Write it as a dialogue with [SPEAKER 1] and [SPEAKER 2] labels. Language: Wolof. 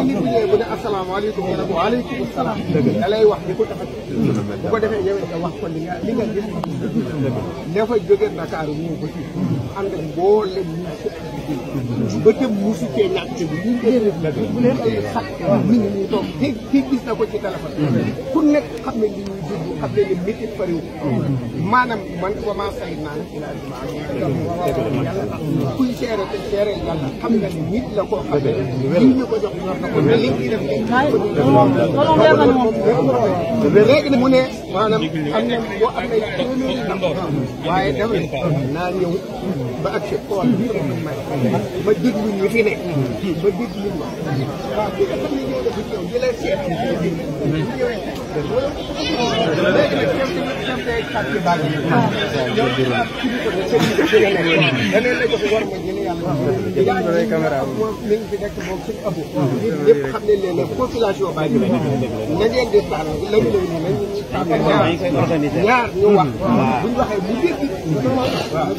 [SPEAKER 1] nit bu ñëwee bu ne asalaamaaleykum nga ne ko waaleykum salaam da lay wax di ko tax bu ko defee yow nga wax ko li nga gis dafa jóge Dakar ñëw ba fii ànd ak mboolem ñu ba tëm musu cee ñàkk bi ñu bu leen ay xat mi ngi ñuy toog kii gis na ko ci téléphone ku nekk xam ne li ñuy dugg xam ne ni métti fariw maanaam man commencé naan yàlla kuy seere te seere yàlla xam nga ni nit la koo xam ne lii ñu ko jox ñor na ko te li ñuy def léegi ne mu ne maanaam am na boo am nay waaye dama naa ñëw ba ak si xool ma déglu ñu fi ne ma déglu ñu waaw bi nga xam ne ñëw dafa ñëw di la seet léegi nag dem day kàddu bàll yow daneen la jox war ma jële yàlla moom mi ngi fi nekk moom suñu ëpp nit ñëpp xam ne leen population baa ngi na ngeen di tànn lañu lay ni nañu tànn ñaar ñu wax buñ waxee bu dégg waaw